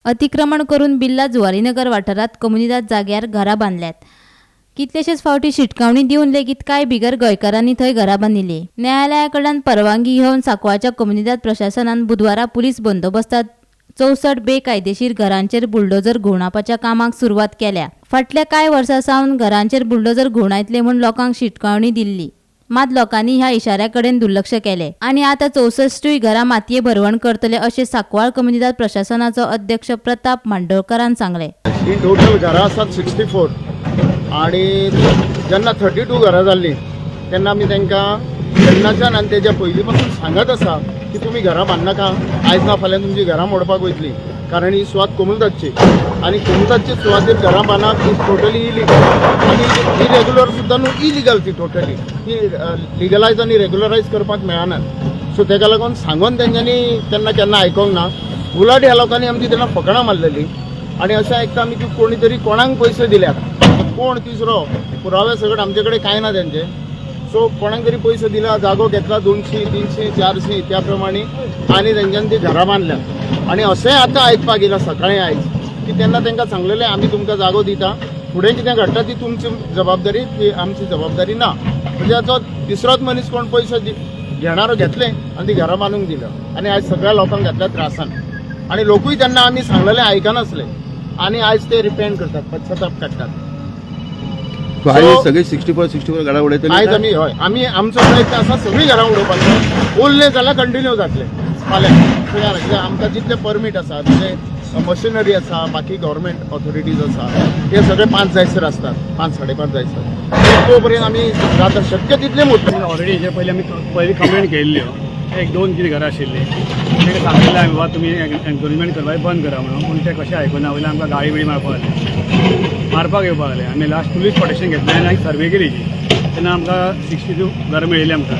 अतिक्रमण करून बिर्ला जुवारीनगर वाठारांत कोमुनिदाद जाग्यार घरां बांदल्यात. कितलेशेच फावटी शिटकावणी दिवन लेगीत कांय बिगर गोंयकारांनी थंय घरां बांदिल्लीं. न्यायालया कडल्यान परवानगी घेवन सांकवाळच्या कोमुनिदाद प्रशासनान बुधवारा पुलीस बंदोबस्तांत 64 बेकायदेशीर घरांचेर बुलडोझर घुंवडावपाच्या कामाक सुरवात केल्या. फाटल्या कांय वर्सां सावन घरांचेर बुलडोझर घुंवडायतले म्हूण लोकांक शिटकावणी दिल्ली. मात लोकांनी ह्या इशाऱ्या कडेन दुर्लक्ष केलें आनी आतां 64ूय घरां मातये भरवण करतले अशें सांकवाळ कोमुनिदाद प्रशासनाचो अध्यक्ष प्रताप मांडोळकारान सांगलें. ही टोटल घरां आसात 64 आणि जेन्ना 32 घरां जाल्लीं तेन्ना आमी तांकां तेन्नाच्यान आनी तेज्या पयलीं पासून सांगत आसा की तुमी घरां बांदनाका, आयज ना फाल्यां तुमची घरां मोडपाक वयतली, कारण ही सुवात कोमुनिदादची आनी कोमुनिदादचे सुवातेर घरां बांदप is totally illegal आनी इरेग्युलर सुद्दां न्हू, इलिगल ती टोटली. ती लिगलायज आनी रेग्युलरायज करपाक मेळना. सो तेका लागून सांगून तेंच्यांनी तेन्ना केन्ना आयकोंक ना. उलट ह्या लोकांनी आमची तेन्ना फकणां मारलेली आनी अशें आयकता आमी की कोणी तरी कोणाक पयशे दिल्यात. कोण तिसरो पुरावे सगळे आमचे कडेन कांय ना तेंचे. सो कोणाक तरी पयशे दिला, जागो घेतला 200, 300, 400 त्या प्रमाणे आनी तेंच्यांनी ती घरां बांदल्यात. आनी अशेंय आतां आयकपाक येयलां सकाळीं आयज की तेन्ना तांकां सांगलेलें, आमी तुमकां जागो दिता, फुडें कितें घडटा ती तुमची जबाबदारी, ती आमची जबाबदारी ना. म्हणजे आतां तिसरोच मनीस कोण पयशे घेणारो घेतले आनी ती घरां बांदूंक दिल्या आनी आयज सगळ्या लोकांक घातल्या त्रासान. आनी लोकूय तेन्ना आमी सांगलेलें आयकनासले आनी आयज ते रिपेंट करतात, पश्चाताप काडटात. सो आयज सगळे 64 64 घरां उडयतले? आयज आमी, हय, आमी आमचो प्रयत्न आसा सगळीं घरां उडोवपाचो. उरले जाल्यार कंटिन्यू जातले फाल्यां कित्याक आमकां जितले परमीट आसा, जितले मशिनरी आसा, बाकी गव्हर्मेंट ऑथॉरिटीज आसा, ते सगळे 5 जायसर आसतात, 5, 5:30 जायसर. तो पर्यंत आमी जाता शक्य तितले मोडटले. ऑलरेडी हेजे पयलीं आमी पयलीं कंप्लेन केल्ल्यो. एक दोन कितें घरां आशिल्लीं, तांकां सांगिल्लें आमी, बाबा तुमी एनक्रोचमेंट करपाक बंद करा म्हणून. पूण ते कशें आयकुना. वयल्यान आमकां गाळी बिळी मारपाक लागले, मारपाक येवपाक लागले. आमी लास्ट पुलीस प्रोटेक्शन घेतलें आनी सर्वे केली जी, तेन्ना आमकां 62 घरां मेळिल्लीं. आमकां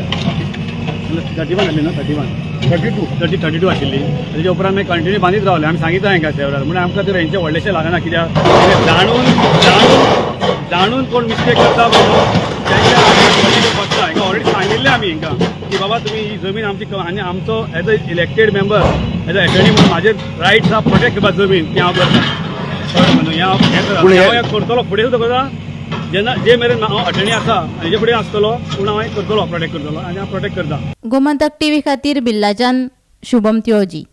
31 आसली न्हू, 31? 32. 32 आशिल्ली. तेच्या उपरांत मागीर कंटिन्यू बांदीत रावले. आमी सांगितलें हांकां सेवराल म्हणून आमकां ते हेंचें व्हडलेशें लागना, कित्याक कित्याक जाणून जाणून जाणून कोण मिस्टेक करता पळय तेंच्या बसता. हांकां ऑलरेडी सांगिल्लें आमी हांकां की बाबा तुमी ही जमीन आमची आनी आमचो as a elected member, as a attorney म्हणून म्हाजेर रायट्स आहा प्रोटेक्ट करपा जमीन. ती हांव करता, कळ्ळें न्हू? हें हांव हें पूण करता, हांव हें करतलो फुडें सुद्दां करता. जेन्ना जे मेरेन हांव अटर्नी आसा, हेजे फुडें आसतलो, पूण हांव हें करतलो, प्रोटेक्ट करतलो आनी हांव प्रोटेक्ट करता. गोमंतक टीव्ही खातीर बिर्लाच्यान शुभम तिळोजी.